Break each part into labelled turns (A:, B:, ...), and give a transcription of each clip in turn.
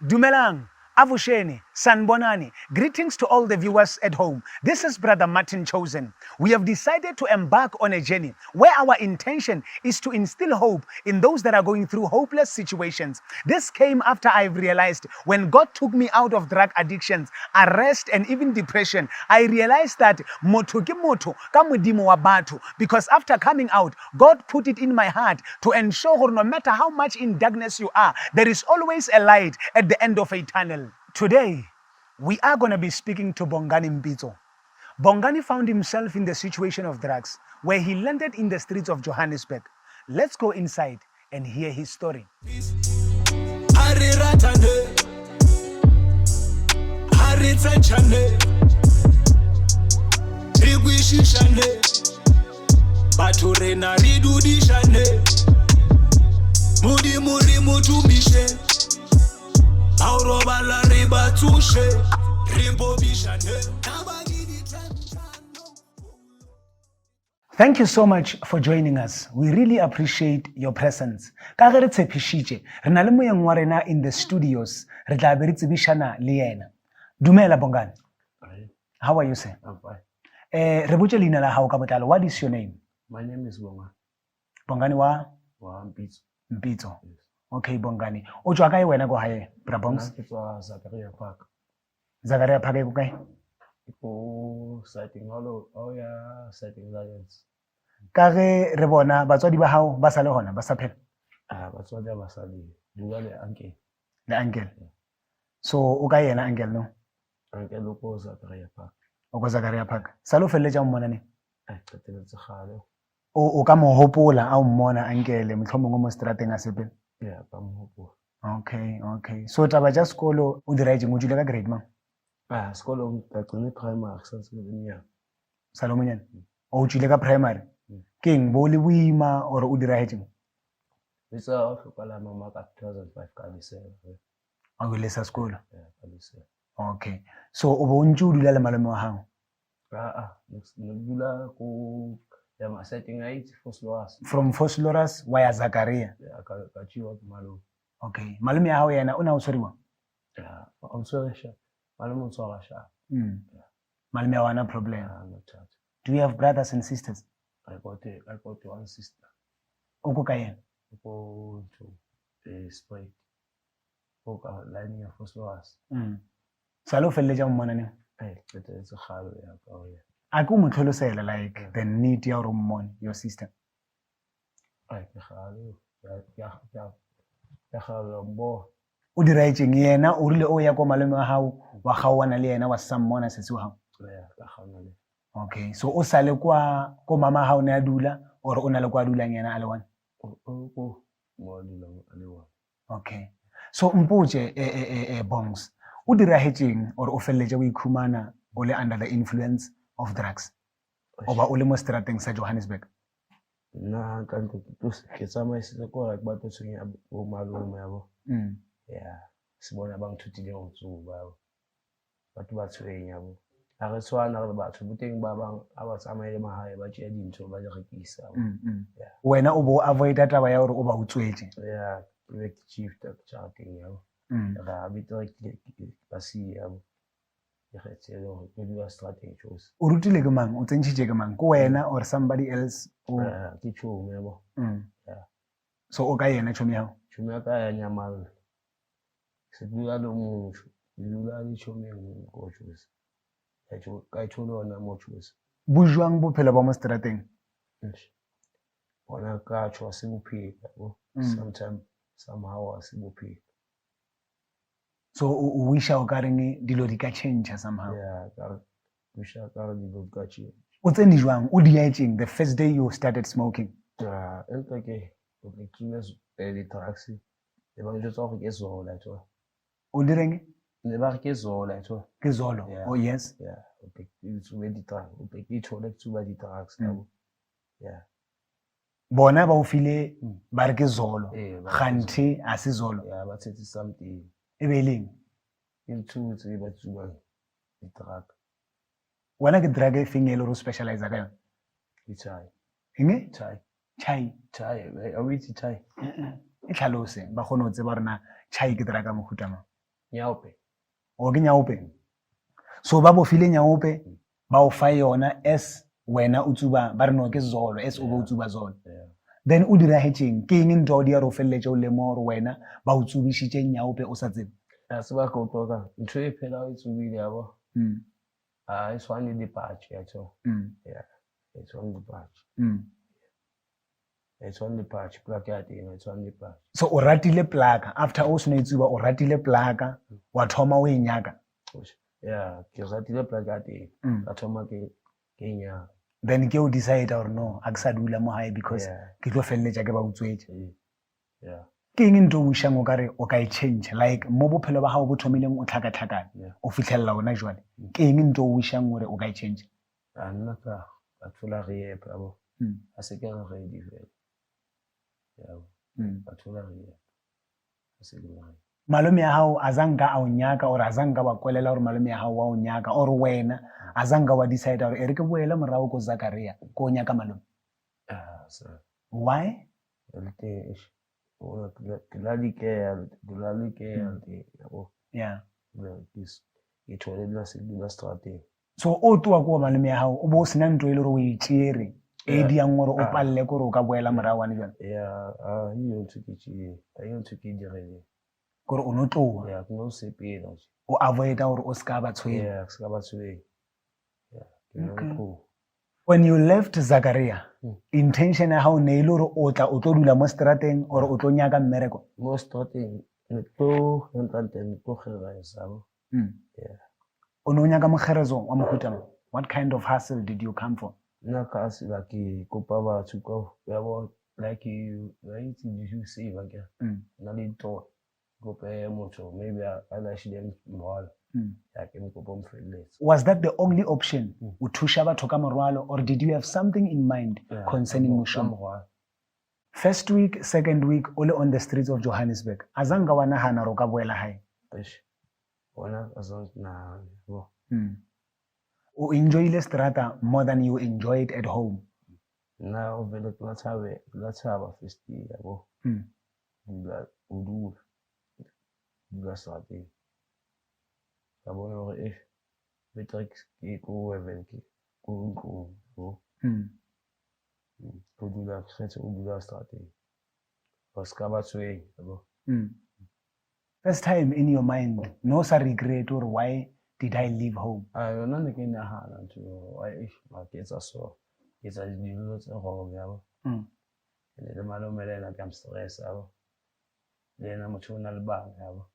A: Dumelang, Avuxeni, Sanibonani. Greetings to all the viewers at home. This is Brother Martin Chosen. We have decided to embark on a journey where our intention is to instill hope in those that are going through hopeless situations. This came after I've realized when God took me out of drug addictions, arrest, and even depression, I realized that motho ke motho ka Modimo wa batho. Because after coming out, God put it in my heart to ensure gore no matter how much in darkness you are, there is always a light at the end of a tunnel. Today, we are going to be speaking to Bongani Mpitso. Bongani found himself in the situation of drugs where he landed in the streets of Johannesburg. Let's go inside and hear his story.
B: Ha re ratane, ha re tshentšhane, re kwešišane, batho rena re dudišane, Modimo re mo tumiše, ha o robala re ba tsoše, re bobišane. Taba ke ditshwantshano.
A: Thank you so much for joining us. We really appreciate your presence. Ka ge re tshepišitše, re na le moyeng wa rena in the studios. Re tla be re tsebišana le yena. Dumela, Bongani.
C: Hi.
A: How are you, sir?
C: I'm fine.
A: Re botse leina la gago ka botlalo. What is your name?
C: My name is Bonga
A: Bongani wa
C: wa Mpitso.
A: Mpitso.
C: Yes.
A: Okay, Bongani. O tswa kae wena ko hae, Bra Bongs?
C: Nna ke tswa Zakaria Park.
A: Zakaria Park e ko kae?
C: Ke ko siding ha o ya siding Lions.
A: Ka ge re bona batswadi ba hao ba sa le hona, ba sa phela?
C: Ah, batswadi ha ba sa le, dula le uncle.
A: Le uncle. So o ka yena uncle, no?
C: Uncle o ko Zakaria Park.
A: O ko Zakaria Park. Sa lo feleletša o mmona neng?
C: Ah, qeteletse kgale.
A: O ka mo hopola a o mmona uncle mohlomongwe mo strateng a sepela?
C: Yeah, ka mo hopola.
A: Okay. So taba tša sekolo o dira etseng, o tšwile ka grade mang?
C: Ah, sekolong ka tsene primary sa ntse ke le monyane.
A: Sa le monyane? O tšwile ka primary?
C: Mm.
A: Ke eng, bo le boima or o diragetseng?
C: Betsa o hlokala mama ka 2005 ka lesela.
A: O lesa sekolo?
C: Yeah, ka lesela.
A: Okay. So o bo o ntse o dula le malome wa gago?
C: Ah ah, ne dula ko ya ma siding a itse Vosloorus.
A: From Vosloorus wa ya Zakaria?
C: Yeah, ka tšiwa ke malome.
A: Okay. Malome ya gago yena o ne a o tshweriwa?
C: Yeah, o tshwere sha. Malome o tshwara sha.
A: Malome ya wana problem.
C: Ah, no thata.
A: Do you have brothers and sisters?
C: I got one sister.
A: O ko ka yena?
C: Ko to Spruit. Ko ka line ya Vosloorus.
A: Sa le o feleletša mmona neng?
C: Eh, qeteletse kgale ya ka ho ya.
A: A ke o mo tlholosela, like, the need ya gore o mmone your sister?
C: Ai, ke kgale ya kgale mbo.
A: O diraetseng yena? O rile o ya ko malome wa gago, wa kgaoana le yena, wa sa mmona sesi wa gago?
C: Ya, ka kgaona le.
A: Okay, so o sa le kwa ko mama gago ne a dula or o na le kwa a dulang yena a le one?
C: O ko mo a dulang a le one.
A: Okay, so mpotse, Bongs, o diragetseng or o feleletse o ikhumana o le under the influence of drugs oba o le mo strateng sa Johannesburg?
C: Nna hantle ke tsamaisitse ko gore ke batlo tshwenya bo malome yabo. Ya, se bona ba nthutileng ho tsuba yabo. Batho ba tshwenya bo. Ha re tshwana re le batho, bo teng ba bang ha ba tsamaye mahae ba tšea dintho ba di rekisa. Yeah.
A: Wena o bo avoida taba ya gore o ba utswetse?
C: Ya, ke be ke shifta ke jarateng yabo. Ra betere ke ba siya yabo. Ke kgethile hore ke dula strateng tšohle.
A: O rutile ke mang? O tsentšhitše ke mang? Ke wena or somebody else? O
C: Ke tšhomi yabo. Yeah.
A: So o ka yena tšhomi ya gago?
C: Tšhomi ya ka ya nyamalla. Se dula le motho, ke dula le tšhomi e nngwe ko tšohle. Ka e thole hona mo tšohle.
A: Bo jwang bophelo ba mo strateng?
C: Eish. Bona ka tjho ha se bophelo yabo. Sometime somehow ha se bophelo.
A: So o wisha o ka reng dilo di ka change somehow?
C: Yeah, ka re wisha ka re dilo di ka change.
A: O tsene jwang? O diaetseng the first day you started smoking?
C: Ah, empa ke o ke tsube di-drugs. Ne ba njwetsa hore ke zola tho.
A: O direng?
C: Ne ba re ke zola tho.
A: Ke zolo.
C: Yeah.
A: Oh yes.
C: Yeah, o ke tsube di-drugs, o ke ithole ke tsuba di-drugs yabo. Yeah.
A: Bona ba o file ba re ke zolo.
C: Eh, ba re ke
A: Kganthe ha se zolo.
C: Yeah, ba tshetse something.
A: E be e leng?
C: Ke ntho tse ba tsubang di-drug.
A: Wena ke drug e feng e le gore o specialize ka yona?
C: Ke chai.
A: Eng?
C: Chai.
A: Chai.
C: Chai, a o itse chai?
A: E tlhalose ba kgone ho tseba hore na chai ke drug ya mofuta mang.
C: Nyaope.
A: O ke nyaope. So ba bofile nyaope ba o fa yona as wena o tsuba ba re no ke zolo as o be o tsuba zolo. Then o diragetseng ke eng ntho o di ya re o feleletše o lemoga gore wena ba o tsubišitše nyaope o sa tsebe?
C: Ya tseba ke utlwa ka ntho e phela o e tsubile yabo. Ha e tshwane le patch ya tho. Yeah. E tshwane le patch. E tshwane le patch plug ya teng e tshwane le patch.
A: So o ratile plaka after o seno e tsuba o ratile plaka wa thoma o e nyaka.
C: Yeah, ke ratile plug ya teng. Ka thoma ke e nyaka.
A: Then ke o decide gore no a ke sa dula mo gae because ke tlo feleletša ke ba utswetše.
C: Yeah.
A: Ke eng ntho o bušang o ka re o ka e change like mo bophelo ba gago bo thomileng o tlhakatlhakane o fitlhelela ona jwale ke eng ntho o bušang gore o ka e change?
C: A nna ka thola rehab yabo. A se ke re ready fela. Yabo. Ka thola rehab. A se ke ready.
A: Malome ya gago a zanka a o nyaka or a zanka wa kwelela gore malome ya gago wa o nyaka or wena a zanka wa decide gore e re ke boele morago ko Zakaria ko o nyaka malome? Why?
C: Ke la dikeya, ke la dikeya yabo.
A: Yeah.
C: Ke thole dula se dula strateng.
A: So o tloa ko malome ya gago o bo o sena ntho e le gore o e tšere e diang gore o palele kore o ka boela morago wane jale?
C: Yeah, a iyo ntho ke tšee, a iyo ntho ke dirileng.
A: Kore o no tloa.
C: Yeah, ke no sepela.
A: O avoida gore o ska ba tshwenya.
C: Yeah, ke ska ba tshwenya. Yeah, ke no tloa.
A: When you left Zakaria, intention ya gago ne e le gore o tla o tlo dula mo strateng or o tlo nyaka mmereko?
C: Mo strateng ne tlo ntlante ne tlo kgeresa bo. Yeah.
A: O ne o nyaka mokgerezo wa mohuta mang? What kind of hustle did you come for?
C: Nna ka hustle ke kopa batho ka yabo like you right you save ke. Nna le to kope motho maybe a lahlile morwalo. Ya ke mo kopa mofeleletsa.
A: Was that the only option? O thusha batho ka morwalo or did you have something in mind concerning moshomo? First week, second week, o le on the streets of Johannesburg. A zanka wa nahana gore o ka boela hae?
C: Eish. Bona a zang nahana bo.
A: O enjoyile strata more than you enjoyed at home?
C: Nna o vele ke la tshaba first year bo. Dula o dula. Dula strateng. Ka bona hore eh better ke tlohe vele ke ko ntlong bo. Ko dula kgethe o dula strateng. Ba ska ba tshwenya bo.
A: First time in your mind, no sa regret or why did I leave home?
C: A yona ne ke nahana ntho why ma ke etsa so. Ke etsa dilo tse wrong yabo. Ene le malome le ena ke am stress yabo. Le ena motho o na le bana yabo.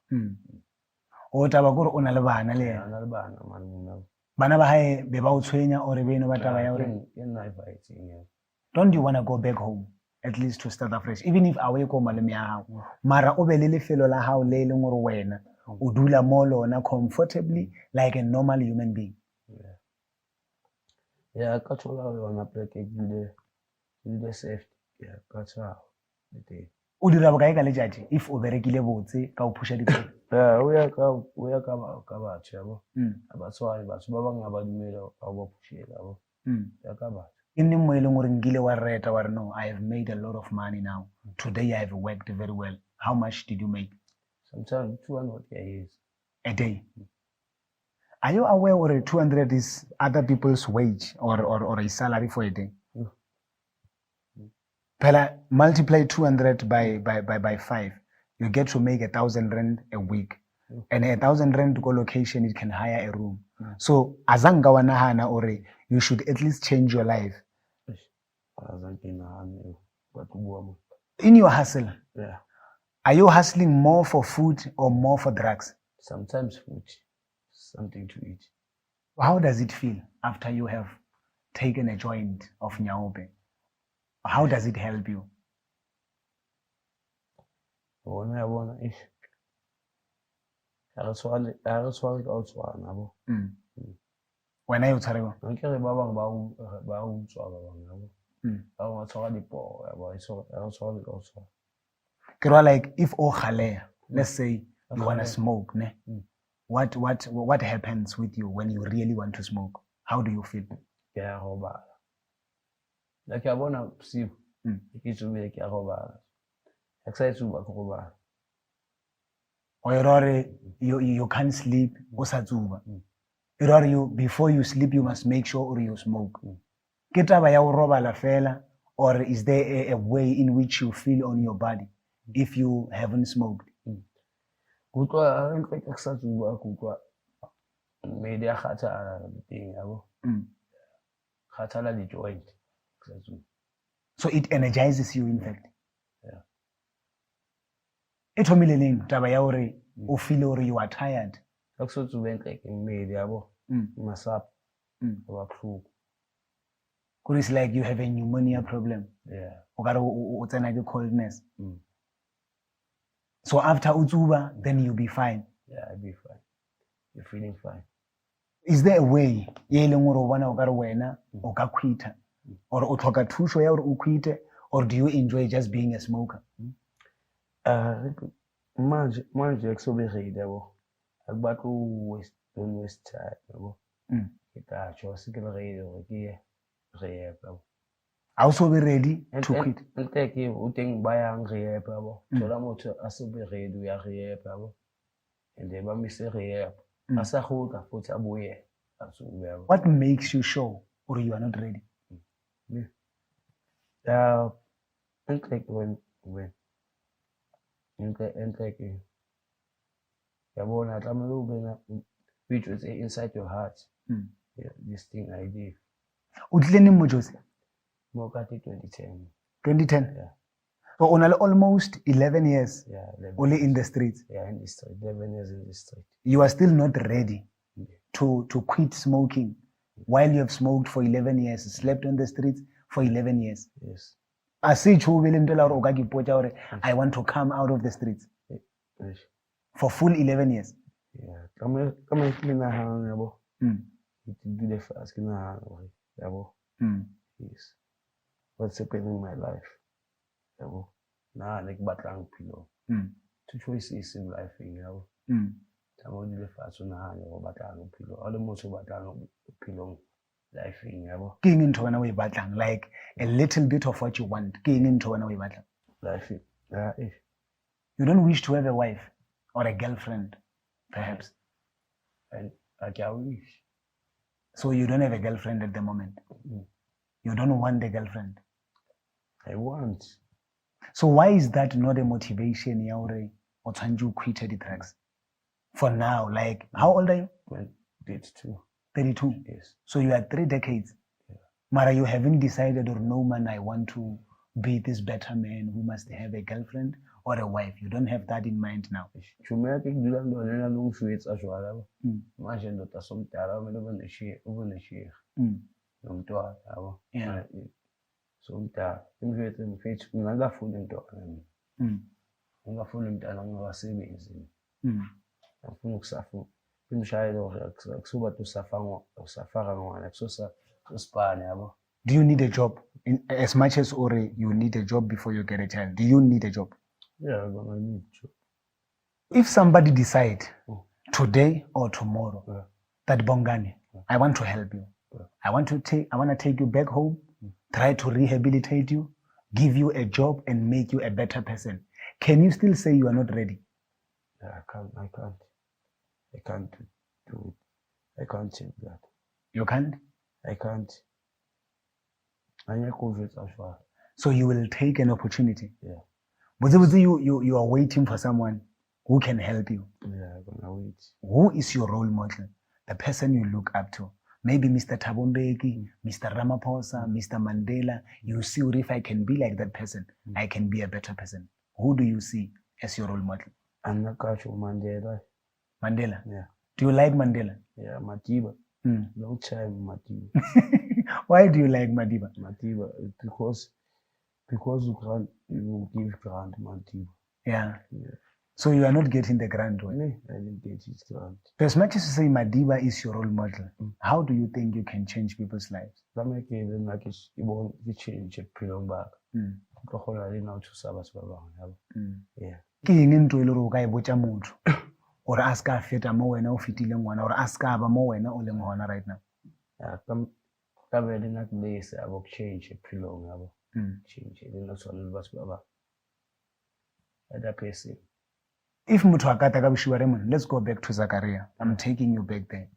A: O taba kore o na le bana le
C: yena? O na le bana malome yabo.
A: Bana ba hae be ba o tshwenya or be no ba taba ya hore
C: ke nna e fighting yabo.
A: Don't you want to go back home at least to start afresh even if away ko malome ya gago mara o be le lefelo la gago le e leng gore wena o dula mo lona comfortably like a normal human being?
C: Yeah, ka thola yona pleke ke dule safe. Yeah, ka tshaba le teng.
A: O dira bokae ka letšatši if o berekile botse ka o phusha dikolo?
C: Yeah, o ya ka batho yabo. A ba tshwane batho ba bang ba dumela ba ba phushela yabo. Ya ka batho.
A: Ke neng mo e leng gore nkile wa reta wa re no, I have made a lot of money now. Today I have worked very well. How much did you make?
C: Sometimes 200 a year.
A: A day. Are you aware or 200 is other people's wage or a salary for a day? Phela, multiply 200 by 5, you get to make 1,000 rand a week. And 1,000 rand go location, it can hire a room. So, azanga wa nahana ore, you should at least change your life. In your hustle, are you hustling more for food or more for drugs?
C: Sometimes food, something to eat.
A: How does it feel after you have taken a joint of nyaope? How does it help you?
C: Bona bona ish. Ha re tshwane ka o tshwana bo.
A: Wena e o tshware jwang?
C: Nke re ba bang ba utswa ba bang yabo. Ba bang ba tshwara dipoo yabo, ha re tshwane ka o tshwana.
A: Ke rwa like if o kgaleha, let's say you want to smoke, ne? What happens with you when you really want to smoke? How do you feel?
C: Ke a robala. Like a bona bosiu, ke tsubile ke a robala. Ha ke sa e tsuba ke robala.
A: O e ra gore you can't sleep o sa tsuba. E ra gore you before you sleep you must make sure or you smoke. Ke taba ya go robala fela, or is there a way in which you feel on your body if you haven't smoked?
C: Ke utlwa hantle ke sa tsuba, ke utlwa mmele ya kgathala le teng yabo. Kgathala di-joint ke sa tsuba.
A: So it energizes you, in fact.
C: Yeah.
A: E thomile neng taba ya gore o feel gore you are tired?
C: Ha ke so tsube ntle ke mmele yabo. Masapo a ba bohloko.
A: Kore it's like you have a pneumonia problem.
C: Yeah.
A: O kare o tsena ke coldness. So after o tsuba, then you'll be fine.
C: Yeah, I'll be fine. You're feeling fine.
A: Is there a way ye e leng gore o bona o kare wena o ka quita, or o tlhoka thuso ya gore o quite, or do you enjoy just being a smoker?
C: Manje kusobe ready yabo. Akubatle o waste, don't waste time yabo. Ke tla tjho se ke le ready hore ke ye rehab yabo.
A: Ha o so be ready to quit?
C: Ntle ke o teng ba yang rehab yabo. Thola motho a so be ready o ya rehab yabo. And then ba mise rehab. A sa kgutla futhi a boye a tsube yabo.
A: What makes you sure or you are not ready?
C: Ntle ke when ntle ke yabona tlamehile o be na o itjwetse inside your heart. Yeah, this thing I did.
A: O tlile neng mo Jozi?
C: Mo ka 2010.
A: 2010?
C: Yeah.
A: So o na le almost 11 years.
C: Yeah, 11
A: O le in
C: years.
A: the streets.
C: Yeah, in the street. 11 years in the street.
A: You are still not ready
C: Yeah.
A: to quit smoking while you have smoked for 11 years, slept on the streets for 11 years.
C: Yes.
A: A se tjho be le ntho la hore o ka ipotsa hore I want to come out of the streets.
C: Yes.
A: For full 11 years.
C: Yeah. Ka me ke nahana yabo. Ke dule fatshe ke nahana hore yabo. Yes. What's happening in my life? Yabo. Na ne ke batlang bophelong. Two choices in life yabo. Tlamehile o dule fatshe o nahane hore o batlang bophelong. Ha o le motho o batlang bophelong life yabo.
A: Ke eng ntho wena o e batlang? Like a little bit of what you want. Ke eng ntho wena o e batlang?
C: Life, yeah, eh.
A: You don't wish to have a wife or a girlfriend, perhaps.
C: And I can wish.
A: So you don't have a girlfriend at the moment? You don't want a girlfriend?
C: I want.
A: So why is that not a motivation ya hore o tshwanetse o quit the drugs? For now, like, how old are you?
C: 32.
A: 32?
C: Yes.
A: So you are 3 decades.
C: Yeah.
A: Mara, you haven't decided or no man, I want to be this better man who must have a girlfriend or a wife. You don't have that in mind now.
C: Tjhomi ya ke dulang le yona le ho njwetsa jwalo, yabo. Manje ndoda somdala kumele ube neshiya. Nomntwana, yabo.
A: Yeah.
C: Somdala. Imjwetse mfethu, mina ngingafuni umntwana mina. Ngingafuni umntwana ngingakasebenzi mina. Ngifuna ukusafa. Imshayelo hore akusuba tu usafaka ngwana, akususa usipane, yabo.
A: Do you need a job? In, as much as ore you need a job before you get a child, do you need a job?
C: Yeah, I'm gonna need a job.
A: If somebody decide today or tomorrow
C: Yeah.
A: that Bongani, I want to help you.
C: Yeah.
A: I want to take you back home, try to rehabilitate you, give you a job and make you a better person. Can you still say you are not ready?
C: Yeah, I can't. I can't. I can't do it. I can't take that.
A: You can't?
C: I can't. I can't go with as well.
A: So you will take an opportunity.
C: Yeah.
A: But you are waiting for someone who can help you.
C: Yeah, I'm going to wait.
A: Who is your role model? The person you look up to. Maybe Mr. Thabo Mbeki, Mr. Ramaphosa, Mr. Mandela. You see, if I can be like that person, I can be a better person. Who do you see as your role model?
C: I'm not Mandela.
A: Mandela?
C: Yeah.
A: Do you like Mandela?
C: Yeah, Madiba. Long time, Madiba.
A: Why do you like Madiba?
C: Madiba, because you can't, you give grant Madiba.
A: Yeah.
C: Yeah.
A: So you are not getting the grant, right?
C: No, I didn't get his grant.
A: So as much as you say Madiba is your role model, how do you think you can change people's lives?
C: That make it like it won't change bophelong ba ka. Ke tlo kgona le nna ho thusa batho ba bang, yabo. Yeah.
A: Ke eng ntho e le hore o ka e botsa motho hore a ska feta mo wena o fetileng hona, hore a ska ba mo wena o leng hona right now?
C: Yeah, ka be le nna ke lese, yabo, ke change bophelong, yabo. Change, le nna tshwana le batho ba bang. Other person.
A: If motho a ka tla ka boshiwa re monna, let's go back to Zakaria. I'm taking you back there.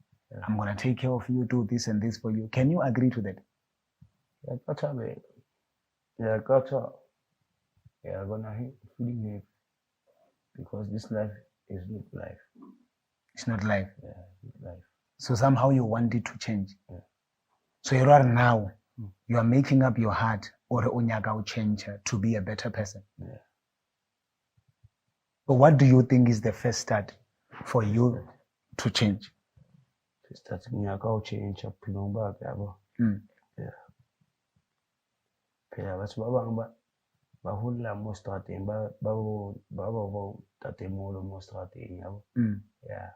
A: I'm gonna take care of you, do this and this for you. Can you agree to that?
C: Ya ka thabela. Ya ka thaba. Yeah, gonna feeling happy because this life is not life.
A: It's not life.
C: Yeah, it's not life.
A: So somehow you want it to change.
C: Yeah.
A: So you are now, you are making up your heart or o nyaka o change to be a better person.
C: Yeah.
A: But what do you think is the first start for you to change?
C: Start nyaka o change bophelong ba ka yabo. Yeah. Phela batho ba bang ba holla mo strateng ba bo ntatemoholo mo strateng yabo. Yeah.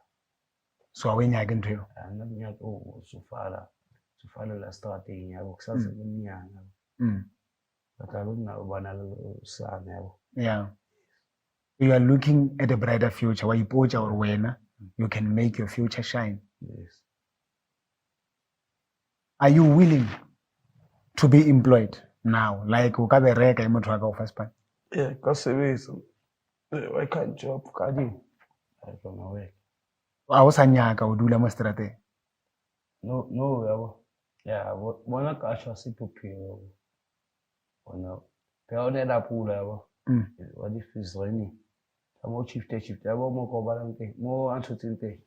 A: So a o e nyake ntho eo?
C: Nna ke nyaka ho tsofalela strateng yabo ke sa le monyane yabo. Batla le nna o bana le sana yabo.
A: Yeah. You are looking at a brighter future. Wa ipotsa hore wena you can make your future shine.
C: Yes.
A: Are you willing to be employed now? Like o ka bereka e motho a ka o fa sepane?
C: Yeah, ka sebetsa. Why can't job ka di? I gonna work.
A: A o sa nyaka o dula mo strateng?
C: No, yabo. Yeah, bona ka shwa se bophelo. Bona phela o nela pula yabo. What if it's raining? Ka mo shift yabo mo ko balang teng, mo a nthotseng teng.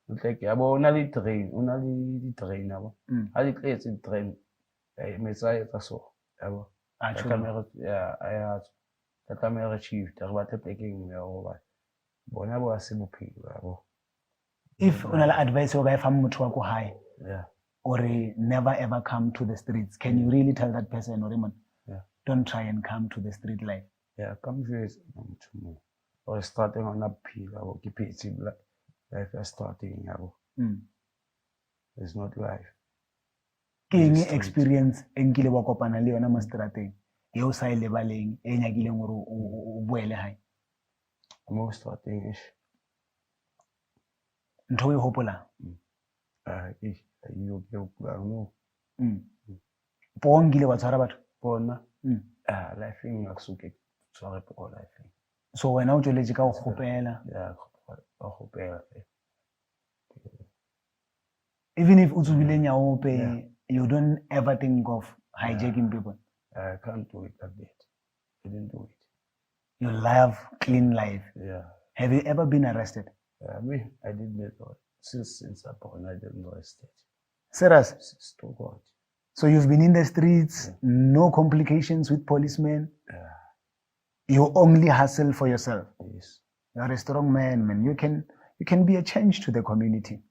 C: O tle ke yabo o na le drain, o na le di-drain yabo. Ha di tletse di-drain, metsi a etsa so yabo.
A: A
C: Tla
A: tjho.
C: tlameha yeah, a ya tswa. Tla tlameha re shift, re batle pleke e nngwe ya ho robala. Bona bo ha se bophelo yabo.
A: If o na le advice o ka e fang motho wa ko hae or never ever come to the streets, can you really tell that person or man, don't try and come to the street life?
C: Yeah, ka mo jwetsa motho moo. Hore strateng ha hona bophelo yabo. Ke phetse life ya strateng yabo. It's not life.
A: Ke eng
C: The street.
A: Experience e nkile wa kopana le yona mo strateng e o sa e lebaleng e nyakileng hore o boele hae?
C: Mo strateng eish.
A: Ntho o e hopolang?
C: Ah, eish, ha eyo ke hopolang no.
A: Poo nkile wa tshwara batho?
C: Bona.
A: Mm.
C: Ah, life eng ha ke so ke tshware poo life.
A: So wena o tsweletse ka go kgopela?
C: Yeah, ka kgopela.
A: Even if o tsubile nyaope, you don't ever think of hijacking people?
C: I can't do it like that. I didn't do it.
A: You love clean life.
C: Yeah.
A: Have you ever been arrested?
C: Me, I didn't get since I born, I didn't arrested.
A: Serious?
C: Since to God.
A: So you've been in the streets, no complications with policemen.
C: Yeah.
A: You only hustle for yourself.
C: Yes.
A: You are a strong man, man. You can be a change to the community.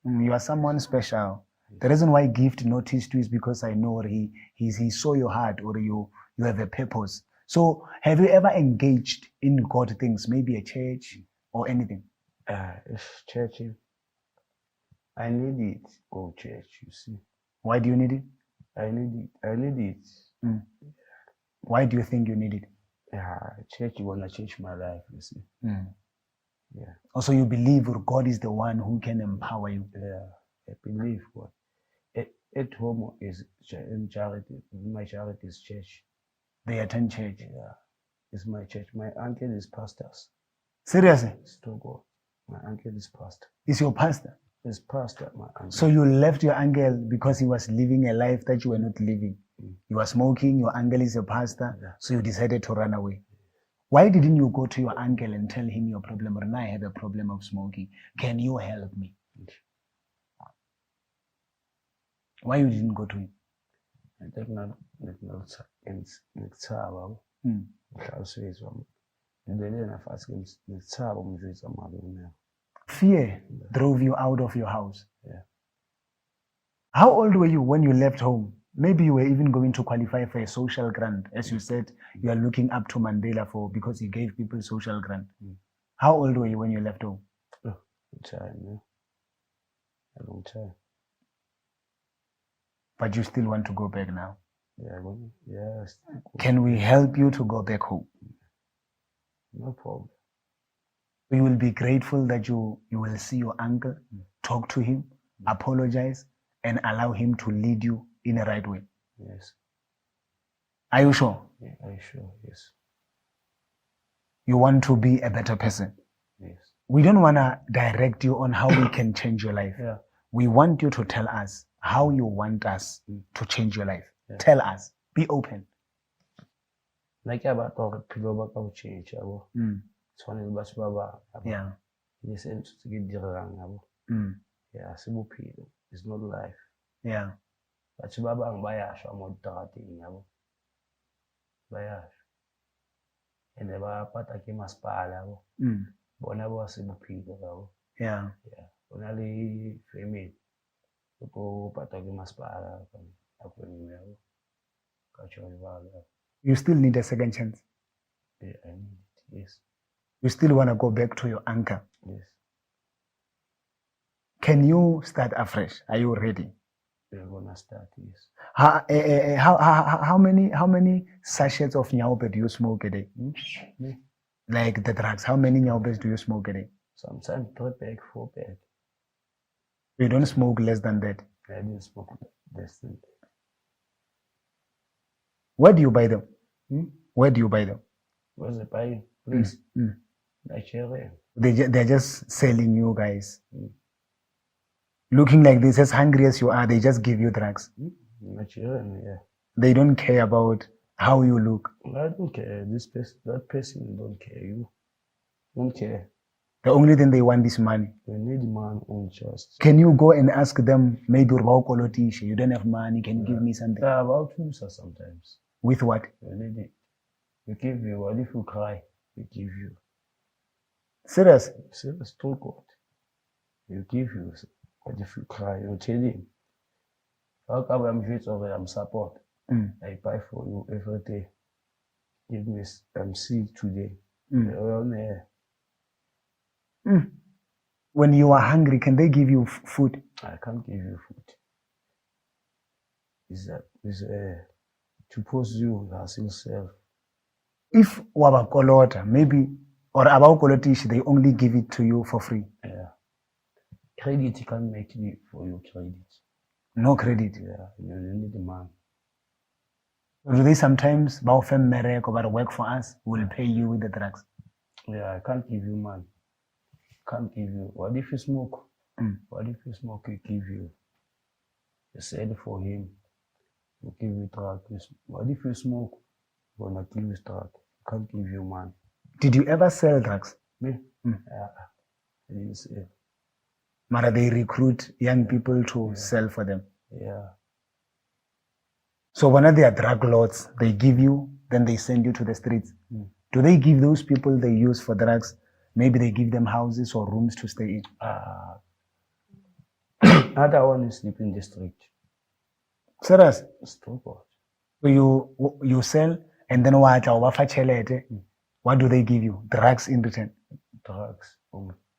A: You are someone special. The reason why Gift noticed you is because I know he saw your heart or you have a purpose. So have you ever engaged in God things, maybe a church or anything?
C: It's church. I need it. Go church, you see.
A: Why do you need it?
C: I need it. I need it.
A: Why do you think you need it?
C: Yeah, church wanna change my life, you see. Yeah.
A: Also, you believe God is the one who can empower you.
C: Yeah. I believe God. At home is in charity. My charity is church.
A: They attend church.
C: Yeah. It's my church. My uncle is pastors.
A: Seriously?
C: It's to God. My uncle is pastor.
A: Is your pastor?
C: Is pastor, my uncle.
A: So you left your uncle because he was living a life that you were not living. You were smoking, your uncle is a pastor, so you decided to run away. Why didn't you go to your uncle and tell him your problem? Or now I have a problem of smoking. Can you help me? Why you didn't go to him?
C: Ngikuthaba ngihlaliswe ngilele fathi ngikuthaba umjwetsa malume.
A: Fear drove you out of your house.
C: Yeah.
A: How old were you when you left home? Maybe you were even going to qualify for a social grant. As you said, you are looking up to Mandela for because he gave people social grant. How old were you when you left home?
C: Oh, time, yeah. A long time.
A: But you still want to go back now.
C: Yeah, well, yes.
A: Can we help you to go back home?
C: No problem.
A: You will be grateful that you will see your uncle, talk to him, apologize, and allow him to lead you in the right way.
C: Yes.
A: Are you sure?
C: Yeah, are you sure? Yes.
A: You want to be a better person.
C: Yes.
A: We don't want to direct you on how we can change your life.
C: Yeah.
A: We want you to tell us how you want us to change your life.
C: Yeah.
A: Tell us. Be open.
C: Nna ke a batla gore bophelo ba ka bo change yabo. Tshwane le batho ba bang. Yabo.
A: Yeah.
C: Le se ntho tse ke di dirang yabo. Yeah, se bophelo. It's not life.
A: Yeah.
C: Batho ba bang ba ya shwa mo diterateng yabo. Ba ya shwa. Ene ba pata ke masepala yabo. Bona ba se bophelo yabo.
A: Yeah.
C: Yeah. O na le family. O tlo patwa ke masepala ka nako e nngwe yabo. Ka tjho jwalo yabo.
A: You still need a second chance.
C: Yeah, I need it. Yes.
A: You still want to go back to your anchor.
C: Yes.
A: Can you start afresh? Are you ready?
C: We're gonna start, yes.
A: How many sachets of nyaope do you smoke a day?
C: Hmm? Me?
A: Like the drugs, how many nyaopes do you smoke a day?
C: Sometimes 3 pack, 4 pack.
A: You don't smoke less than that.
C: I didn't smoke less than that.
A: Where do you buy them?
C: Hmm?
A: Where do you buy them?
C: Where's the buying? Please. Nigeria.
A: They're just selling you guys.
C: Mm.
A: Looking like this, as hungry as you are, they just give you drugs.
C: Nigerian, yeah.
A: They don't care about how you look.
C: I don't care. This person, that person don't care. You don't care.
A: The only thing they want is money.
C: They need money on just.
A: Can you go and ask them, maybe you don't have money, can you give me something?
C: Yeah, about thusa sometimes.
A: With what?
C: You need it. We give you. What if you cry? We give you.
A: Serious?
C: Serious, true God. We give you. But if you cry, you tell him. How come I'm here or I'm support? I buy for you every day. Give me, I'm sick today.
A: When you are hungry, can they give you food?
C: I can't give you food. Is that is to post you as yourself.
A: If wa ba kolota, maybe, or about kolotish, they only give it to you for free.
C: Yeah. Credit can make it for you credit.
A: No credit.
C: Yeah, you need the money.
A: Do they sometimes ba o fe mmereko, but work for us, we'll pay you with the drugs?
C: Yeah, I can't give you money. Can't give you. What if you smoke? What if you smoke? We give you. You sell for him. We give you drug. What if you smoke? We're gonna give you drug. Can't give you money.
A: Did you ever sell drugs?
C: Me? Yeah. I didn't sell.
A: Mara, they recruit young people to sell for them.
C: Yeah.
A: So one of their drug lords, they give you, then they send you to the streets. Do they give those people they use for drugs, maybe they give them houses or rooms to stay in?
C: Another one is sleep in the street.
A: Serious?
C: It's true, God.
A: So you sell and then wa tla o ba fa tjhelete. What do they give you? Drugs in return?
C: Drugs.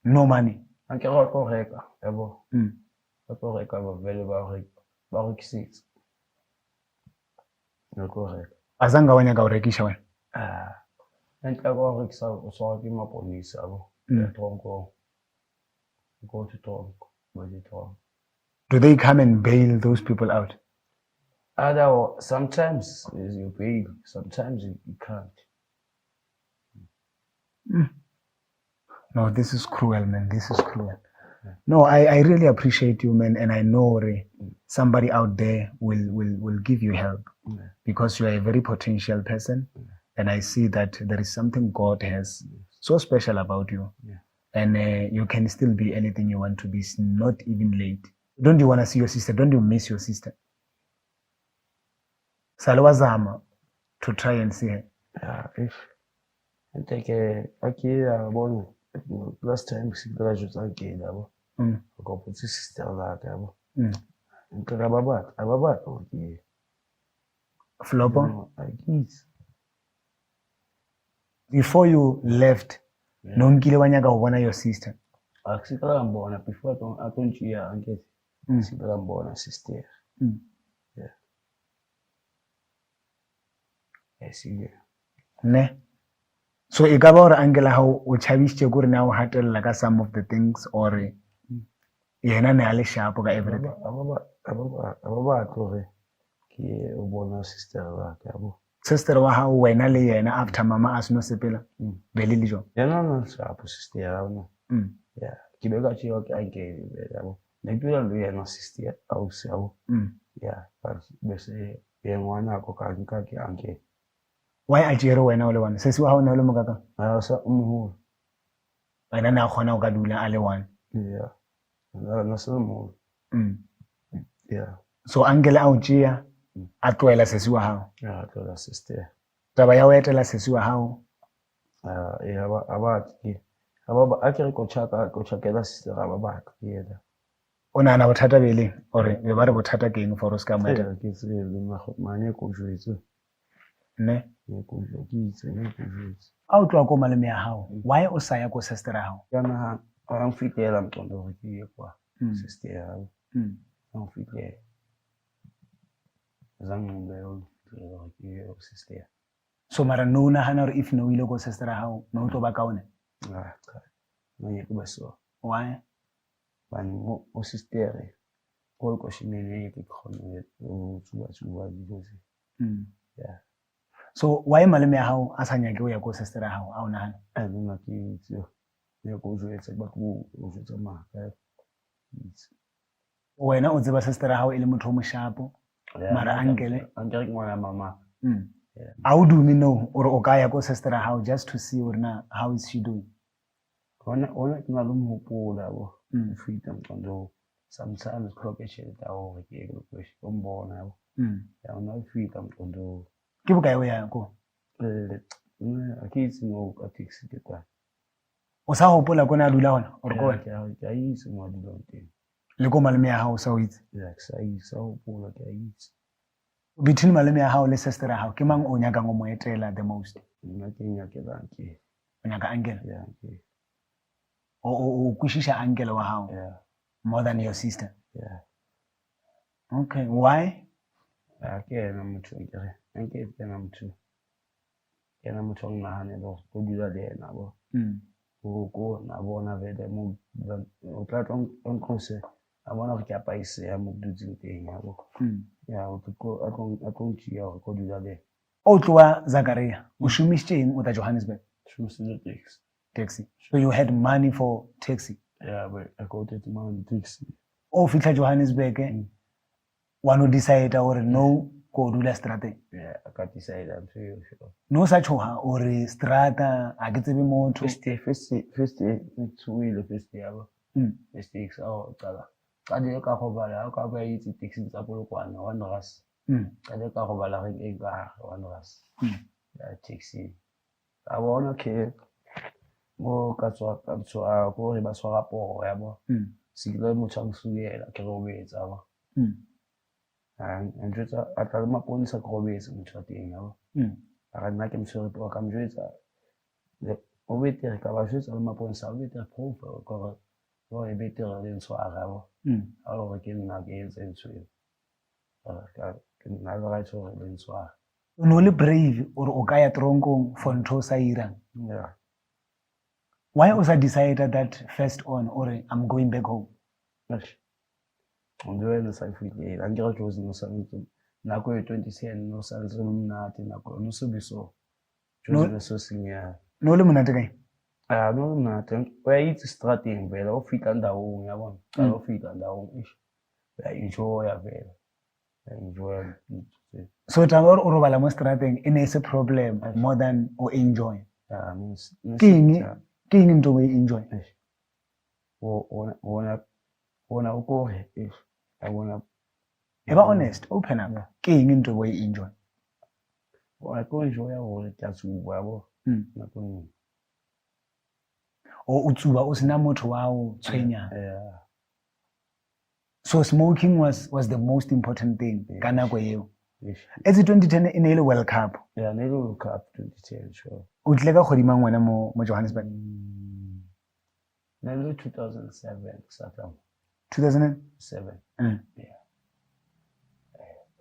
A: No money.
C: Anke re tlo reka, yabo. Ba tlo reka ba vele ba reka, ba rekisetsa. Ba tlo reka.
A: Azanga wa nyaka ho rekisha wena?
C: Ntle ka ho rekisa o tshwarwa ke maponesa, yabo. Tronko. Go to tronko. Go to tronko.
A: Do they come and bail those people out?
C: Other, sometimes you bail, sometimes you can't.
A: No, this is cruel, man. This is cruel. No, I really appreciate you, man, and I know Ray, somebody out there will give you help because you are a very potential person, and I see that there is something God has so special about you, and you can still be anything you want to be. It's not even late. Don't you want to see your sister? Don't you miss your sister? Salwazama to try and see her.
C: Yeah, if I take a okay, last time sister jwetsa ke yabo. Go put sister la yabo. Ntle ga ba batla, ha ba batla hore ke ye.
A: Flopo?
C: No, I get.
A: Before you left, no nkile wa nyaka ho bona your sister?
C: A ke se ka mbona before a tlo ntšiya, ankete. Se ka mbona sister. Yeah. I see.
A: Ne? So e ka ba hore Angela hao o tshabisitse kore na o hatella ka some of the things or yena ne a le sharp ka everything.
C: Ha ba batle hore ke o bona sister wa ka, yabo.
A: Sister wa gago, wena le yena, after mama a seno sepela, be le le jang?
C: Yena na shapo sister ya rona. Ya, ke be ka tšewa ke ankele vele yabo. Ne ke dula le yena sister ausi yabo. Ya, but bese ye ngwanako ka nka ke ankele.
A: Why a tšere wena o le one? Sesi wa gago ne o le mokakang?
C: A sa o moholo.
A: Wena ne a kgona go ka dula a le one?
C: Ya. Na se le moholo. Ya.
A: So ankele a o tšea, a tlohela sesi wa gago?
C: Ya, a tlohela sister.
A: Taba ya go etela sesi wa gago?
C: Eh, a ba ke a ba a ke re ko tšhaka, ko tšhakela sister, a ba batle ke yena.
A: O nagana bothata be leng? Ore be ba re bothata ke eng for o se ka mo etela?
C: Ke tsebe le nna mane ko jwetse.
A: Ne?
C: Ne ko jwetse, ke itse, ne ko jwetse.
A: A o tloha ko malome ya gago, why o sa ya ko sister ya gago?
C: Ka naha a nfitlela mqondo gore ke ye kwa sister ya gago. A nfitlela. Zange ngibe gore ke ye ko sister.
A: So mara no o nagana gore if ne o ile ko sister ya gago, ne o tlo ba kaone?
C: Ah, cha. No ngeke kube so.
A: Why?
C: Bani o sister ko lekosheneng ke kgone go tsuba-tsuba dilo tse. Yeah.
A: So why malome ya gago a sa nyake o ya ko sister ya gago, a o nagana?
C: Eh, nna ke itse. Ne ko jwetse ba ko o jwetsa maka. Itse.
A: Wena o tseba sister ya gago e le motho o moshapo?
C: Yeah,
A: Mara ankele?
C: Ankele ke ngwana mama. Yeah.
A: A o dume no ore o ka ya ko sister ya gago just to see gore na how is she doing?
C: Ona ona ke na le mohopolo yabo. Fita mqondo sometimes tlhoke tšhelete ya gore ke ye ko mbona yabo. Ya, ona fita mqondo.
A: Ke bokae o ya ko?
C: Eh, a ke itse mo ka taxi ke kwa.
A: O sa gopola ko ne a dula gona or ko wena?
C: Ke a itse mo a dulang teng.
A: Le ko malome ya gago o sa o itse?
C: Ya, ke sa itse, sa gopola, ke a itse.
A: Between malome ya gago le sister ya gago, ke mang o nyakang o mo etela the most?
C: Nna ke nyakelang ke.
A: O nyaka ankele?
C: Ya, ke.
A: O kwešiša ankele wa gago?
C: Yeah.
A: More than your sister?
C: Yeah.
A: Okay, why?
C: Ya, ke ena motho ke re. Ke ena motho. Ke ena motho o nnahanela gore o dula le ena bo. O ko na bona vele mo o tla tla o ntlose a bona gore ke a paisea mo ke dutseng teng yabo. Ya, o tlo a tlo ntšea gore ko dula le ena.
A: O tloa Zakaria, o šomišitše eng o tla Johannesburg?
C: Šomišitše taxi.
A: Taxi. So you had money for taxi?
C: Yeah, but I got it money taxi.
A: O fitlha Johannesburg, wa no decide gore no ko dula strateng?
C: Yeah, I got decide ntho eo, sure.
A: No sa tshoga ore strata a ke tsebe motho?
C: First day, first day, first day, ke tshohile first day yabo. First day ke sa o qala. Qadile ka robala, ha o ka ba itse taxi tsa Polokwane, one ras. Qadile ka robala re e ka hare, one ras. Ya taxi. Ka bona ke mo ka tswa ka tswa ko re ba tshwara poho yabo. Se ke le motho a nsukela ke robetse yabo. A njwetsa a tla le maponesa ke robetse motho wa teng yabo. A re nna ke motshwere poho, ka mo jwetsa o betere ka ba jwetsa le maponesa o betere proof gore gore e betere le ntshware yabo. A le gore ke nna ke entse ntho eo. Ke nna le right gore le ntshware.
A: O ne o le brave ore o ka ya tronkong for ntho o sa irang?
C: Yeah.
A: Why o sa decide that first on ore I'm going back home?
C: Eish. Ntho eno sa fihlile. Ankere Jozi no sa ntse nako e 2010 no sa ntse le monate nako no se be so. Jozi no so senyeha.
A: No le monate kae?
C: Ah, no le monate. O ya itse strateng vele o fihla ndawong yabona. Qala o fihla ndawong eish. Ya enjoya vele. Ya enjoya.
A: So taba gore o robala mo strateng e ne e se problem more than o enjoy.
C: Ah, no
A: Ke eng, ke eng ntho o e enjoy?
C: Eish. O bona o kore eish. A bona.
A: E ba honest, open up. Ke eng ntho o e enjoy?
C: Bona ke enjoy hore ke a tsuba yabo. Nako nngwe.
A: O tsuba o sena motho wa o tshwenyang.
C: Yeah.
A: So smoking was the most important thing ka nako eo.
C: Yes.
A: Etse 2010 e ne e le World Cup.
C: Yeah, ne e le World Cup 2010, sure.
A: O tlile ka kgwedi mang wena mo Johannesburg?
C: Ne le 2007, sa tla.
A: 2007?
C: 7. Yeah.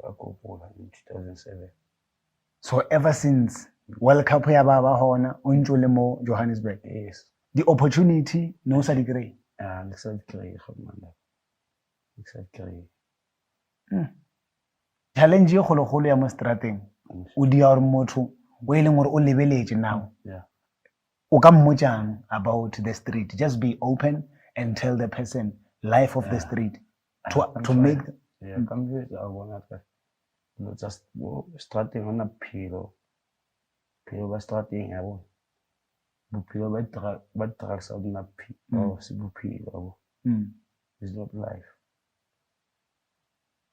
C: Ka kopola in 2007.
A: So ever since World Cup ya ba ba hona o ntse o le mo Johannesburg.
C: Yes.
A: The opportunity no sa di kry.
C: Ah, ne sa di kry go mna. Ne sa di kry.
A: Challenge e kgologolo ya mo strateng O dia gore motho o e leng gore o lebeletše now. O ka mmotšang about the street? Just be open and tell the person life of the street to make.
C: Yeah, ka mjwetsa a bona ka dilo tsa mo strateng ga ona bophelo. Bophelo ba strateng ya bona. Bophelo ba drugs ha bona bophelo. Oh, se bophelo ya bona. It's not life.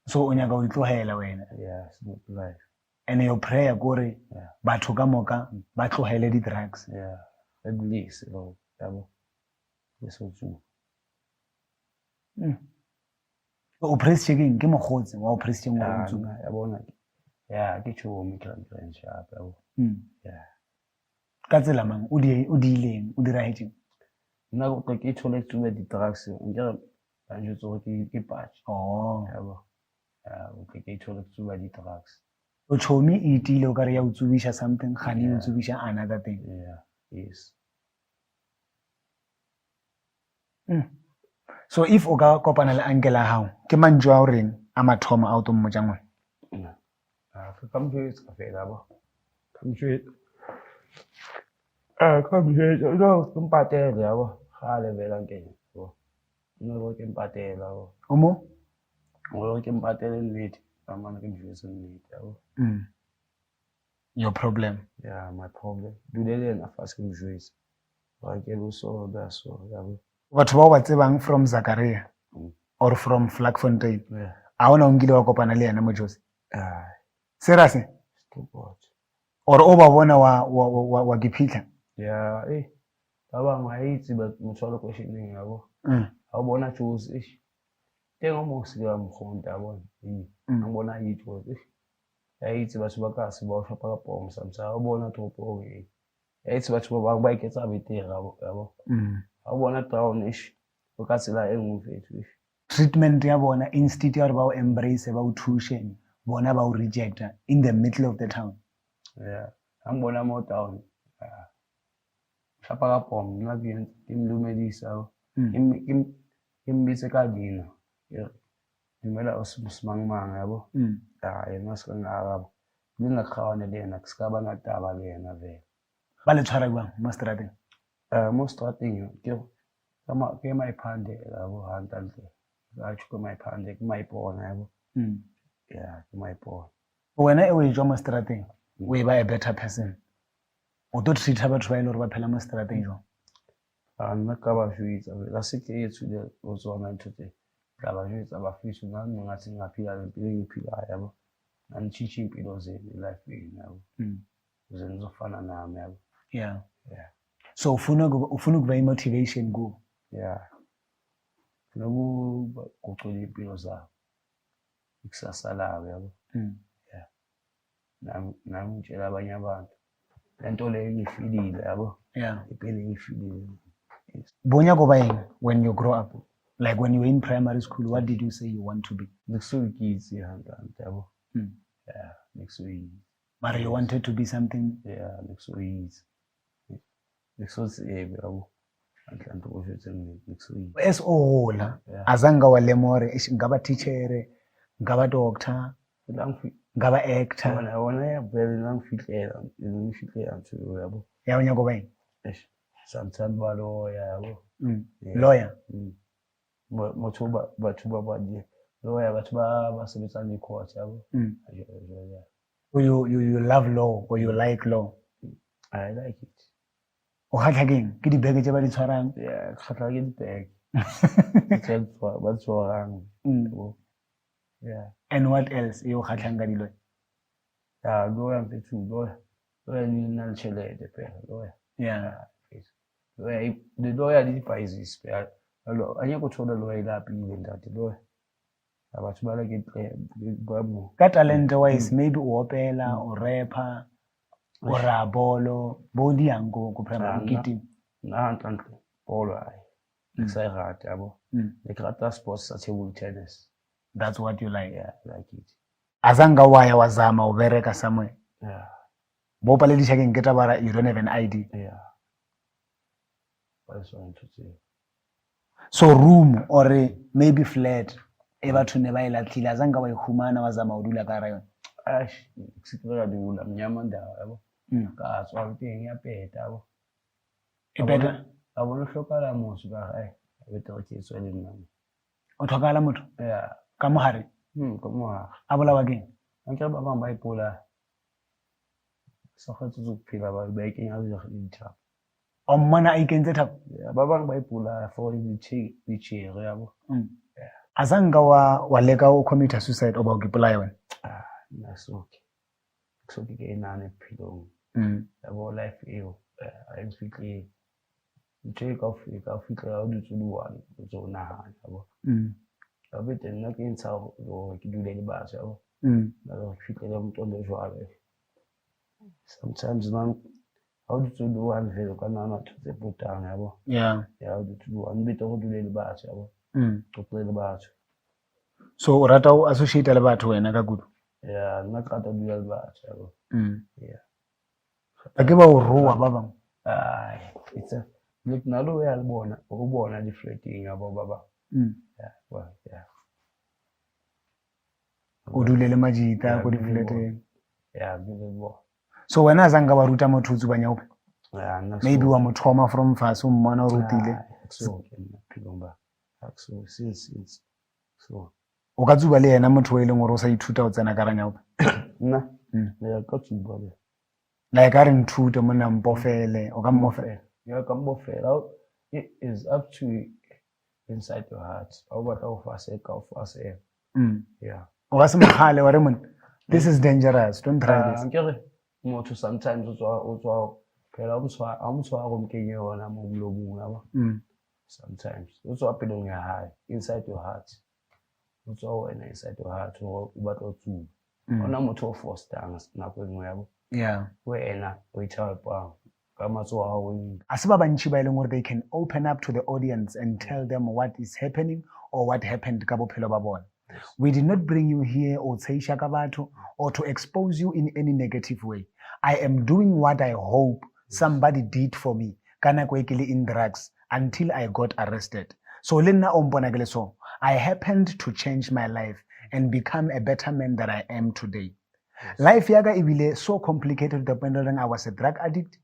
A: So o nyaka go itlogela wena?
C: Yeah, it's not life.
A: And your prayer kore batho ka moka ba tlogele di-drugs?
C: Yeah, at least lo yabo. Le so tsuba.
A: O pressitše keng? Ke mokgotsi wa o pressitšeng gore o tsuba?
C: Ya bona. Ya, ke tšhomi ke grand sharp yabo. Yeah.
A: Ka tsela mang? O di o diileng? O diragetseng?
C: Nna go tla ke thole tsuba di-drugs nkere ba njwetse gore ke patch.
A: Oh.
C: Yabo. Ya, o tla ke thole tsuba di-drugs.
A: O tšhomi e itiile o kare ya o tsubiša something, gane e o tsubiša another thing.
C: Yeah, yes.
A: So if o ka kopana le uncle ya gago, ke mantšu a o reng a mathomo a o tlo mmotšang ona?
C: Ah, ka mjwetsa fela yabo. Ka mjwetsa. Ah, ka mjwetsa no ke mpatele yabo. Gale vela nkene yabo. No lo ke mpatela yabo.
A: O mo?
C: Ngo ke mpatele nnete. Ka mane ke mjwetse nnete yabo.
A: Your problem.
C: Yeah, my problem. Dule le yena fatshe ke mjwetse. Wa ke lo so da so yabo.
A: Batho bao ba tsebang from Zakaria or from Vlakfontein.
C: Yeah.
A: A ona o nkile wa kopana le yena mo Jozi?
C: Ah,
A: Serious?
C: stupid.
A: Or o ba bona wa ke phitlha?
C: Yeah, eh. Ba bangwe ha itse ba motho wa lekweisheneng yabo. Ha o bona Jozi, eish. Teng o mong se ke wa mokgonta ya bona. Ee. Ha bona e Jozi, eish. Ya itse batho ba kasi ba o shapa ka pomo sometimes. Ha o bona toropong, eh. Ya itse batho ba bang ba iketsa betere yabo. Ha o bona town, eish. O ka tsela e nngwe mfethu, eish.
A: Treatment ya bona instead ya gore ba o embrace ba o thushe, bona ba o rejecta in the middle of the town.
C: Yeah. Ha mbona mo town. Ah. Shapa ka pomo, nna ke ke mdumedisa yabo. Ke mmitse ka leina. Ke re, dumela o semang mang yabo. Ah, yena a se ka nkaraba. Le nna ke kgaohane le yena, ke ska ba na taba le yena vele.
A: Ba le tshwara jwang mo strateng?
C: Mo strateng ke ke maiphandela yabo hantle. Ka tjho ke maiphandela, ke maipona yabo. Yeah, ke maipona.
A: Wena e o e tswa mo strateng, o e ba a better person. O tlo treat-a batho ba e le gore ba phela mo strateng jwang?
C: Ah, nna ka ba jwetsa, la se ke e tswile o tsona ntho tse. Tla ba jwetsa ba fiso nna ngathi ngingaphila le mpilo engiphilayo yabo. Nganitshintshe impilo zenu e-life-ini yabo. Ukuze nizofana nami yabo.
A: Yeah.
C: Yeah.
A: So ufuna ukuba i-motivation kubo?
C: Yeah. Ufuna ukugucula impilo zabo. Ikusasa labo yabo. Yeah. Nami ngitshela abanye abantu. Lento le engifilile yabo.
A: Yeah.
C: Impilo engifilile. Yes.
A: Bonya go ba eng when you grow up? Like when you were in primary school, what did you say you want to be?
C: Nikusuikitsi hantle yabo. Yeah, nikusuikitsi.
A: But you wanted to be something?
C: Yeah, nikusuikitsi. Nikusuikitsi yabo. Hantle o jwetse nnete, nikusuikitsi.
A: As o hola,
C: Yeah.
A: azange wa lemoha hore, eish, nka ba teacher, nka ba doctor, nka ba actor.
C: Bona, bona ya vele la ngifihlela, ngifihlela ntho eo yabo.
A: Ya o nyaka ba eng?
C: Eish, sometimes ba lawyer yabo. Yeah.
A: Lawyer?
C: Motho ba, batho ba ba di, lawyer, batho ba ba sebetsang di-court yabo. Yeah.
A: So you love law or you like law?
C: I like it.
A: O kgatlha ke eng? Ke dibeke tse ba di tshwarang?
C: Yeah, kgatlha ke dibeke. Tse ba tshwarang. Oh. Yeah.
A: And what else e o kgatlhang ka dilo?
C: Yeah, lawyer mfethu, lawyer. Lawyer ni na le tjhelete phela, lawyer.
A: Yeah.
C: Yeah. Lawyer, the lawyer di diphaisisi phela. A nyako thola lawyer e lapile ntate, lawyer. Batho ba le ke tle, ba mo.
A: Ka talent wise, maybe o opela, o rapper, o ra bolo, bo di yang ko primary,
C: Ah,
A: o kitima?
C: Nna hantle hantle, bolo ai. Ke sa e rate, yabo. Ne ke rata sports sa table tennis.
A: That's what you like?
C: Yeah, I like it.
A: Azanga wa ya wa zama o bereka somewhere?
C: Yeah.
A: Bo paledisha ke nketa bara you don't have an ID.
C: Yeah. Ba le sona ntho tseo.
A: So room or maybe flat e batho ne ba e latlhile, azanga wa e humana wa zama o dula ka hara yona?
C: Eish, ke se ka dula mnyama ndaba yabo. Ka tswa teng ya peta yabo.
A: E peta?
C: Ka bona hlokahala motho ka re, ai, betere ke tswe le nna.
A: O tlhokagala motho?
C: Yeah.
A: Ka mogare?
C: Ka mogare.
A: A bolawa ke eng?
C: Akere ba bang ba ipolaya. Sa kgotse go phela ba ikenya dithapo.
A: O mmona a ikentse thapo?
C: Yeah, ba bang ba ipolaya for ditšhere yabo.
A: A sa nka wa leka o commit suicide oba o ipolaya wena?
C: Ah, nna soke. Soke ke e nahane bophelong. Yabo life eo, ha e mfitlele. Ntho e ka o fihlela o dutse o le one, o ntse o nahana yabo. Ya bete nna ke ntsha hore ke dule le batho yabo. Nna le hore ke fihlele moqondo jwalo. Sometimes man, ha o dutse o le one vele o ka nahana ntho tse potang yabo. Ya, o dutse o le one, betere o dule le batho yabo. Qoqe le batho.
A: So o rata o associate le batho wena ka kudu?
C: Yeah, nna ke rata ho dula le batho yabo. Yeah.
A: Ba ke ba o roa ba bang?
C: Ai, it's a look nna le o ya le bona, o bona di-flateng yabo ba bang. Yeah, well, yeah.
A: O dule le majita
C: Yeah,
A: ko
C: dule le
A: di-flateng.
C: Yeah, dule le bona.
A: So wena a sa nka ba ruta motho o tsuba nyaope?
C: Yeah, nna
A: Maybe
C: so-
A: wa mo thoma from fatshe o mmona o rutile.
C: Ah, so ke nna phelong ba. So since so
A: O ka tsuba le yena motho o e leng gore o sa ithuta o tsena ka ra nyaope?
C: Nna ya ka tsuba le.
A: Like a re nthute monna mpofele, o ka mmofela?
C: Ya ka mbofela. It is up to inside your heart. Ha o batla ho fase ka ho fase. Yeah.
A: O ka se mogale wa re monna, this is dangerous, don't try this.
C: Nke re motho sometimes o tswa phela o motshwara, ha o motshwara o mo kenye yona mo molomong ya bo. Sometimes o tswa pelong ya hae, inside your heart. O tswa wena inside your heart hore o batla ho tsuba. Ona motho o forced-ang nako e nngwe ya bo. Wena o ithaopang ka matsoho a hao.
A: A se ba bantši ba e leng gore they can open up to the audience and tell them what is happening or what happened ka bophelo ba bona. We did not bring you here or tsheisha ka batho or to expose you in any negative way. I am doing what I hope somebody did for me ka nako e ke le in drugs until I got arrested. So le nna o mpona ke le so, I happened to change my life and become a better man than I am today. Life ya ka ebile so complicated to the point that I was a drug addict.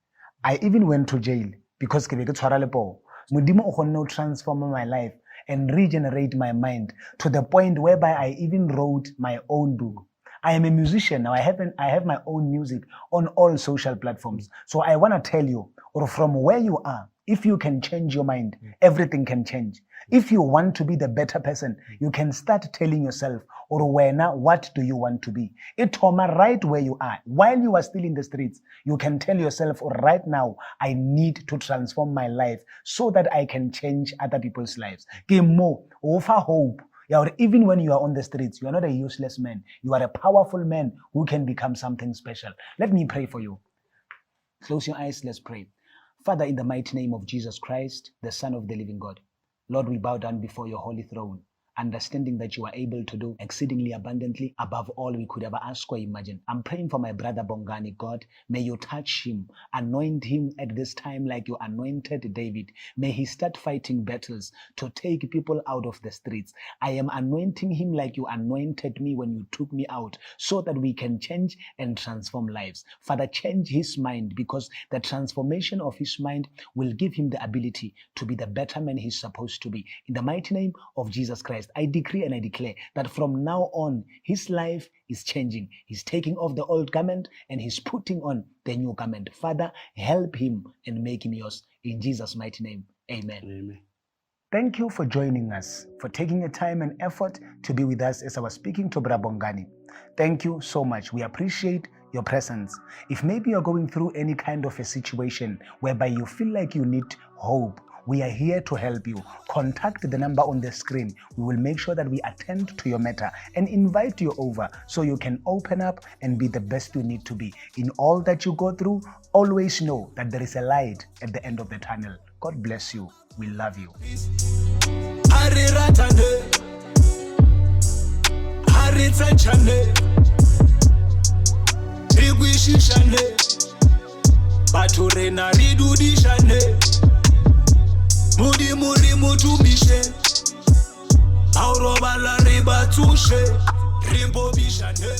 A: I even went to jail because ke be ke tshwara le poo. Modimo o kgonne ho transform my life and regenerate my mind to the point whereby I even wrote my own book. I am a musician now. I have my own music on all social platforms. So I want to tell you, or from where you are, if you can change your mind, everything can change. If you want to be the better person, you can start telling yourself, or wena, what do you want to be? It thoma right where you are. While you are still in the streets, you can tell yourself, or right now, I need to transform my life so that I can change other people's lives. Ke mo, offer hope. Yeah, or even when you are on the streets, you are not a useless man. You are a powerful man who can become something special. Let me pray for you. Close your eyes, let's pray. Father, in the mighty name of Jesus Christ, the Son of the living God, Lord, we bow down before your holy throne, understanding that you are able to do exceedingly abundantly above all we could ever ask or imagine. I'm praying for my brother Bongani. God, may you touch him, anoint him at this time like you anointed David. May he start fighting battles to take people out of the streets. I am anointing him like you anointed me when you took me out, so that we can change and transform lives. Father, change his mind, because the transformation of his mind will give him the ability to be the better man he's supposed to be. In the mighty name of Jesus Christ, I decree and I declare that from now on, his life is changing. He's taking off the old garment and he's putting on the new garment. Father, help him and make him yours. In Jesus' mighty name, amen.
C: Amen.
A: Thank you for joining us, for taking your time and effort to be with us as I was speaking to Bra Bongani. Thank you so much. We appreciate your presence. If maybe you're going through any kind of a situation whereby you feel like you need hope, we are here to help you. Contact the number on the screen. We will make sure that we attend to your matter and invite you over so you can open up and be the best you need to be. In all that you go through, always know that there is a light at the end of the tunnel. God bless you. We love you.
B: Ha re ratane, ha re tshentšhane, re kwešišane, batho rena re dudišane, Modimo re mo tumiše, ha o robala re ba tsoše, re bobišane.